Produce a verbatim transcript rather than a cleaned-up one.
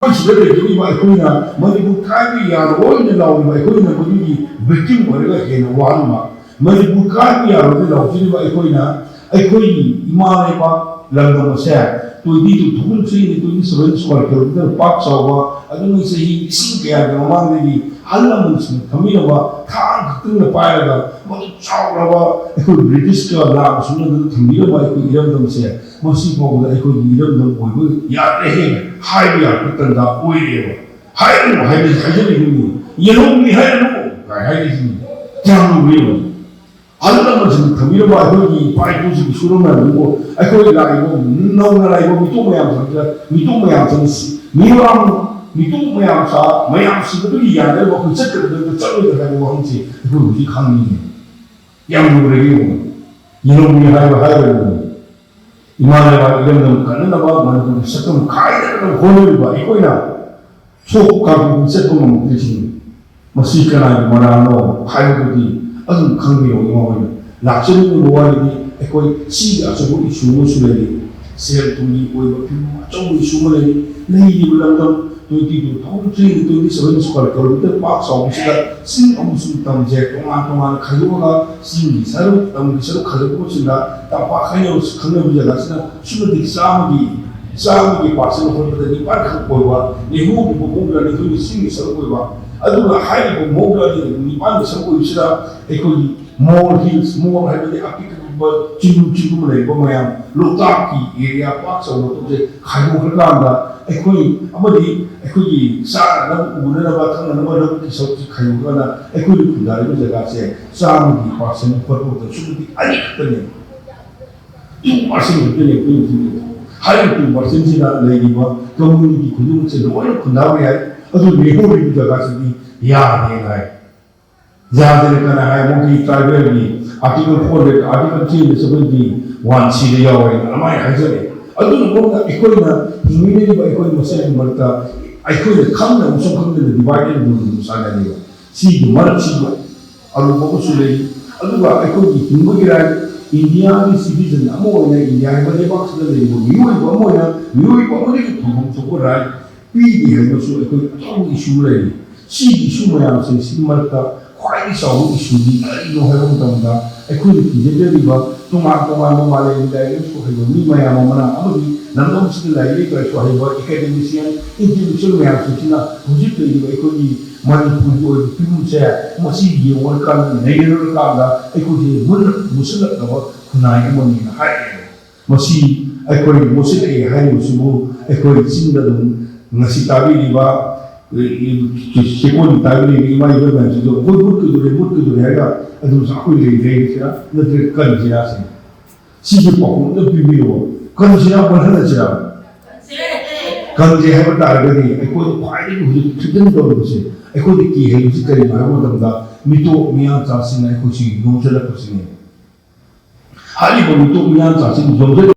ꯑꯩꯈꯣꯏ ꯁꯤꯗ ꯂꯩꯖꯔꯤꯕ ꯑꯩꯈꯣꯏꯅ ꯃꯅꯤꯄꯨꯔ ꯀꯥꯏꯕ ꯌꯥꯔꯣꯏꯅ ꯂꯥꯎꯔꯤꯕ ꯑꯩꯈꯣꯏꯅ ꯃꯗꯨꯒꯤ victim ꯑꯣꯏꯔꯒ ꯍꯦꯟꯅ ꯋꯥꯍꯟꯕ, ꯃꯅꯤꯄꯨꯔ ꯀꯥꯏꯕ ꯌꯥꯔꯣꯏꯅ ꯂꯥꯎꯖꯔꯤꯕ ꯑꯩꯈꯣꯏꯅ ꯑꯩꯈꯣꯏꯒꯤ ꯏꯃꯥ ꯂꯩꯕꯥꯛ ꯂꯝꯗꯝ ꯑꯁꯦ twenty to twenty three twenty seven square kilometer ꯄꯥꯛ ꯆꯥꯎꯕ, ꯑꯗꯨꯒꯤ ꯆꯍꯤ ꯂꯤꯁꯤꯡ ꯀꯌꯥꯒꯤ ꯃꯃꯥꯡꯗꯒꯤ ꯑꯍꯜ ꯂꯃꯟꯁꯤꯡꯅ ꯊꯝꯕꯤꯔꯝꯕ ꯊꯥꯡ ꯈꯛꯇꯪꯅ ꯄꯥꯏꯔꯒ ꯃꯗꯨ ꯆꯥꯎꯔꯕ ꯑꯩꯈꯣꯏ ꯕ꯭ꯔꯤꯇꯤꯁꯀ ꯂꯥꯟ ꯁꯣꯛꯅꯗꯨꯅ ꯊꯝꯕꯤꯔꯝꯕ ꯑꯩꯈꯣꯏ ꯏꯔꯝꯗꯝꯁꯦ ꯃꯁꯤ ꯐꯥꯎꯕꯗ ꯑꯩꯈꯣꯏꯒꯤ ꯏꯔꯝꯗꯝ ꯑꯣꯏꯕ ꯌꯥꯗ꯭ꯔꯦ ꯍꯥꯏꯅ ꯍꯥꯏꯕ ꯌꯥꯕ ꯇꯥꯟꯖꯥ ꯑꯣꯏꯔꯦꯕ꯫ ꯍꯥꯏꯔꯅꯨ ꯍꯥꯏꯕꯁꯤ ꯍꯥꯏꯖꯔꯤꯕꯅꯤ, ꯌꯦꯜꯍꯧꯃꯤ ꯍꯥꯏꯔꯅꯨ ꯀꯥꯏ ꯍꯥꯏꯔꯤꯁꯤꯅꯤ꯫ ꯀꯌꯥꯝ ꯂꯨꯕ ꯌꯦꯡꯉꯨ꯫ ꯑꯍꯜ ꯂꯃꯟꯁꯤꯡꯅ ꯊꯝꯕꯤꯔꯝꯕ ꯑꯩꯈꯣꯏꯒꯤ ꯏꯄꯥ ꯏꯄꯨꯁꯤꯡꯒꯤ ꯁꯨꯔꯝꯕ ꯑꯗꯨꯕꯨ ꯑꯩꯈꯣꯏ ꯂꯥꯛꯏꯕ ꯅꯧꯅ ꯂꯥꯛꯏꯕ ꯃꯤꯇꯣꯞ ꯃꯌꯥꯝꯁꯤꯡꯁꯤꯗ ꯃꯤꯇꯣꯞ ꯃꯌꯥꯝꯁꯤꯡ ꯃꯤꯔꯝ ꯃꯤꯇꯣꯞ ꯃꯌꯥꯝ ꯁꯥ ꯃꯌꯥꯝꯁꯤꯡ ꯑꯗꯨꯒꯤ ꯌꯥꯅꯔꯤꯕ ꯑꯩꯈꯣꯏ ꯆꯠꯀꯗꯕꯗ ꯆꯠꯂꯣꯏꯗ꯭ꯔꯥ ꯍꯥꯏꯕ ꯋꯥꯍꯪꯁꯤ ꯑꯩꯈꯣꯏ ꯍꯧꯖꯤꯛ ꯈꯪꯅꯤꯡꯉꯤ꯫ ꯌꯥꯝ ꯂꯨꯔꯦ ꯌꯦꯡꯉꯨ꯫ ꯌꯦꯜꯍꯧꯃꯤ ꯍꯥꯏꯕ ꯍꯥꯏꯔꯒꯅꯤ꯫ ꯏꯃꯥ ꯂꯩꯕꯥꯛ ꯏꯔꯝꯗꯝ ꯀꯟꯅꯅꯕ ꯃꯅꯤꯄꯨꯔꯒꯤ ꯁꯛꯇꯝ ꯈꯥꯏꯗꯅꯕ ꯍꯣꯠꯅꯔꯤꯕ ꯑꯩꯈꯣꯏꯅ ꯁꯣꯛ ꯀꯥꯡꯄꯣꯛꯄꯤ ꯆꯠꯄ ꯉꯝꯃꯛꯇ꯭ꯔꯤꯁꯤꯅꯤ꯫ ꯃꯁꯤ ꯀꯅꯥꯒꯤ ꯃꯔꯥꯜꯅꯣ ꯍꯥꯏꯕꯗꯨꯗꯤ ꯑꯗꯨꯝ ꯈꯪꯕꯤꯔꯣ꯫ ꯏꯃꯥ ꯍꯣꯏꯅ ꯂꯥꯛꯆꯔꯤꯕ ꯋꯥꯔꯤꯗꯤ ꯑꯩꯈꯣꯏ ꯁꯤꯒꯤ ꯑꯆꯧꯕ issue ꯑꯃꯁꯨ ꯂꯩꯔꯤ꯫ ꯁꯦꯜ ꯊꯨꯝꯒꯤ ꯑꯣꯏꯕ ꯐꯤꯕꯝ ꯑꯆꯧꯕ issue ꯑꯃ ꯂꯩꯔꯤ꯫ ꯂꯩꯔꯤꯕ ꯂꯝꯗꯝ twenty to twenty three twenty seven square kilometer ꯄꯥꯛ ꯆꯥꯎꯕꯁꯤꯗ ꯆꯤꯡ ꯑꯃꯁꯨꯡ ꯇꯝꯁꯦ ꯇꯣꯉꯥꯟ ꯇꯣꯉꯥꯟꯅ ꯈꯥꯏꯗꯣꯛꯑꯒ ꯆꯤꯡꯒꯤ ꯁꯔꯨꯛ, ꯇꯝꯒꯤ ꯁꯔꯨꯛ ꯈꯥꯏꯗꯣꯛꯄꯁꯤꯡꯗ ꯇꯝꯄꯥꯛ ꯍꯥꯏꯅꯕ ꯈꯪꯅꯕ ꯖꯒꯥꯁꯤꯅ ꯁꯨꯞꯅꯇꯒꯤ ꯆꯥꯝꯃꯒꯤ, ꯆꯥꯝꯃꯒꯤ percent ꯍꯣꯠꯄꯗ ꯅꯤꯄꯥꯟ ꯈꯛ ꯑꯣꯏꯕ, ꯅꯦꯍꯨꯒꯤ ꯃꯑꯣꯡꯗ ꯅꯤꯊꯣꯏꯒꯤ ꯆꯤꯡꯒꯤ ꯁꯔꯨꯛ ꯑꯣꯏꯕ, ꯑꯗꯨꯒ ꯍꯥꯏꯔꯤꯕ ꯃꯑꯣꯡꯗ ꯅꯤꯄꯥꯟꯒꯤ ꯁꯔꯨꯛ ꯑꯣꯏꯕꯁꯤꯗ ꯑꯩꯈꯣꯏꯒꯤ more hills, more ꯍꯥꯏꯕꯗꯤ ꯑꯄꯤꯛꯄ ꯆꯤꯡꯗꯨꯝ ꯆꯤꯡꯗꯨꯝ ꯂꯩꯔꯤꯕ ꯃꯌꯥꯝ, ꯂꯣꯛꯇꯥꯛꯀꯤ area ꯄꯥꯛ ꯆꯥꯎꯅ ꯇꯧꯖꯩ ꯈꯥꯏꯗꯣꯛꯈ꯭ꯔꯀꯥꯟꯗ ꯑꯩꯈꯣꯏ ꯑꯃꯗꯤ ꯑꯩꯈꯣꯏꯒꯤ ꯆꯥꯅꯅꯕ, ꯎꯅꯅꯕ, ꯊꯛꯅꯅꯕ ꯂꯧꯕꯨꯛꯀꯤ ꯁꯔꯨꯛꯁꯤ ꯈꯥꯏꯗꯣꯛꯈ꯭ꯔꯀꯥꯟꯗ ꯑꯩꯈꯣꯏꯅ ꯈꯨꯟꯗꯥꯔꯤꯕ ꯖꯒꯥꯁꯦ ꯆꯥꯝꯃꯒꯤ percent ꯍꯣꯠꯄꯗ ꯁꯨꯞꯅꯇꯒꯤ ꯑꯅꯤꯈꯛꯇꯅꯦꯕ꯫ Two percent ꯈꯛꯇꯅꯦ ꯑꯩꯈꯣꯏꯅ ꯊꯤꯔꯤꯁꯦ꯫ ꯍꯥꯏꯔꯤꯕ two percentꯁꯤꯗ ꯂꯩꯔꯤꯕ community ꯈꯨꯗꯤꯡꯃꯛꯁꯦ ꯂꯣꯏꯅ ꯈꯨꯟꯗꯥꯕ ꯌꯥꯏ꯫ ꯑꯗꯨ ꯂꯦꯝꯍꯧꯔꯤꯕ ꯖꯒꯥꯁꯤꯗꯤ ꯌꯥꯗꯦꯅ ꯍꯥꯏ꯫ ꯌꯥꯗꯦꯅ ꯀꯅꯥ ꯍꯥꯏ? ꯃꯣꯏꯒꯤ tribalꯒꯤ article four hundred, article three hundred seventy one Cꯗ ꯌꯥꯎꯋꯦꯅ ꯑꯗꯨꯃꯥꯏꯅ ꯍꯥꯏꯖꯔꯤ꯫ ꯑꯗꯨꯅ ꯃꯔꯝꯅ ꯑꯩꯈꯣꯏꯅ ꯍꯤꯡꯃꯤꯟꯅꯔꯤꯕ ꯑꯩꯈꯣꯏ ꯃꯁꯦꯜꯒꯤ ꯃꯔꯛꯇ ꯑꯩꯈꯣꯏꯅ ꯈꯪꯗꯕ ꯁꯨꯝ ꯈꯪꯗꯅ divide and rule ꯑꯗꯨꯝ ꯁꯥꯟꯅꯔꯤꯕ꯫ ꯁꯤꯒꯤ ꯃꯔꯛꯁꯤꯗ ꯑꯔꯨꯕ ꯑꯃꯁꯨ ꯂꯩ꯫ ꯑꯗꯨꯒ ꯑꯩꯈꯣꯏꯒꯤ ꯍꯤꯡꯕꯒꯤ right, ꯏꯟꯗꯤꯌꯥꯒꯤ citizen ꯑꯃ ꯑꯣꯏꯅ ꯏꯟꯗꯤꯌꯥ ꯍꯥꯏꯕ ꯂꯩꯕꯥꯛꯁꯤꯗ ꯂꯩꯔꯤꯕ ꯃꯤꯑꯣꯏꯕ ꯑꯃ ꯑꯣꯏꯅ ꯃꯤꯑꯣꯏꯕ ꯑꯃꯗꯒꯤ ꯐꯪꯐꯝ ꯊꯣꯛꯄ right, ꯄꯤꯗꯦ ꯍꯥꯏꯕꯁꯨ ꯑꯩꯈꯣꯏ ꯑꯆꯧꯕ ꯏꯁꯨ ꯂꯩꯔꯤ꯫ ꯁꯤꯒꯤ ꯏꯁꯨ ꯃꯌꯥꯝꯁꯦ, ꯁꯤꯒꯤ ꯃꯔꯛꯇ ꯈ꯭ꯋꯥꯏꯗꯒꯤ ꯆꯥꯎꯕ ꯏꯁꯨꯗꯤ ꯀꯔꯤꯅꯣ ꯍꯥꯏꯕ ꯃꯇꯝꯗ, ꯑꯩꯈꯣꯏꯅ ꯀꯤꯖꯗꯧꯔꯤꯕ ꯇꯣꯉꯥꯟ ꯇꯣꯉꯥꯟꯕ ꯃꯥꯂꯦꯝꯒꯤ ꯂꯥꯏꯔꯤꯛ ꯂꯥꯏꯁꯨ ꯍꯩꯕ ꯃꯤ ꯃꯌꯥꯝ ꯑꯃꯅ ꯑꯃꯗꯤ ꯂꯝꯗꯝꯁꯤꯗ ꯂꯥꯏꯔꯤꯛ ꯂꯥꯏꯁꯨ ꯍꯩꯕ academician, intellectual ꯃꯌꯥꯝꯁꯤꯡꯁꯤꯅ ꯍꯧꯖꯤꯛ ꯂꯩꯔꯤꯕ ꯑꯩꯈꯣꯏꯒꯤ ꯃꯅꯤꯄꯨꯔꯒꯤ ꯑꯣꯏꯕ ꯐꯤꯕꯝꯁꯦ, ꯃꯁꯤ ꯌꯦꯡꯉꯨꯔꯀꯥꯟꯗ, ꯅꯩꯅꯔꯨꯔꯀꯥꯟꯗ ꯑꯩꯈꯣꯏꯁꯦ ꯃꯨꯟꯅ ꯃꯨꯁꯤꯜꯂꯛꯂꯕ ꯈꯨꯟꯅꯥꯏ ꯑꯃꯅꯤꯅ ꯍꯥꯏꯔꯦ꯫ ꯃꯁꯤ ꯑꯩꯈꯣꯏ ꯃꯨꯁꯤꯜꯂꯛꯑꯦ ꯍꯥꯏꯔꯤꯕꯁꯤꯕꯨ ꯑꯩꯈꯣꯏ ꯆꯤꯡꯗ ꯑꯗꯨꯝ ꯉꯁꯤ ꯇꯥꯕꯤꯔꯤꯕ, ꯆꯦꯀꯣꯟ ꯇꯥꯕꯤꯔꯤꯕ ꯏꯃꯥ ꯏꯕꯦꯟ ꯃꯌꯥꯝꯁꯤꯡꯗꯣ ꯑꯩꯈꯣꯏ ꯃꯨꯠꯀꯗꯧꯔꯦ, ꯃꯨꯠꯀꯗꯧꯔꯦ ꯍꯥꯏꯔꯒ ꯑꯗꯨꯝ ꯑꯩꯈꯣꯏ ꯂꯩ ꯂꯩꯔꯤꯁꯤꯔꯥ, ꯅꯠꯇ꯭ꯔꯒ ꯀꯟꯁꯤꯔꯥ ꯁꯤꯅꯤ꯫ ꯁꯤꯒꯤ ꯄꯥꯎꯈꯨꯝ ꯑꯝꯇ ꯄꯤꯕꯤꯌꯨ꯫ ꯀꯟꯁꯤꯔꯥ, ꯀꯟꯍꯜꯂꯁꯤꯔꯥ? ꯀꯟꯁꯦ ꯍꯥꯏꯕ ꯇꯥꯔꯒꯗꯤ ꯑꯩꯈꯣꯏꯗ ꯈ꯭ꯋꯥꯏꯗꯒꯤ ꯍꯧꯖꯤꯛ ꯊ꯭ꯔꯤꯇꯟ ꯇꯧꯔꯤꯕꯁꯦ, ꯑꯩꯈꯣꯏꯗ ꯀꯤꯍꯜꯂꯤꯕꯁꯤ ꯀꯔꯤꯅꯣ ꯍꯥꯏꯕ ꯃꯇꯝꯗ ꯃꯤꯇꯣꯞ ꯃꯤꯌꯥꯟꯆꯥꯁꯤꯡꯅ ꯑꯩꯈꯣꯏꯁꯤ ꯌꯣꯝꯁꯤꯜꯂꯛꯄꯁꯤꯅꯤ꯫ ꯍꯥꯏꯔꯤꯕ ꯃꯤꯇꯣꯞ ꯃꯤꯌꯥꯟꯆꯥꯁꯤꯡ ꯌꯣꯝꯁꯤꯜ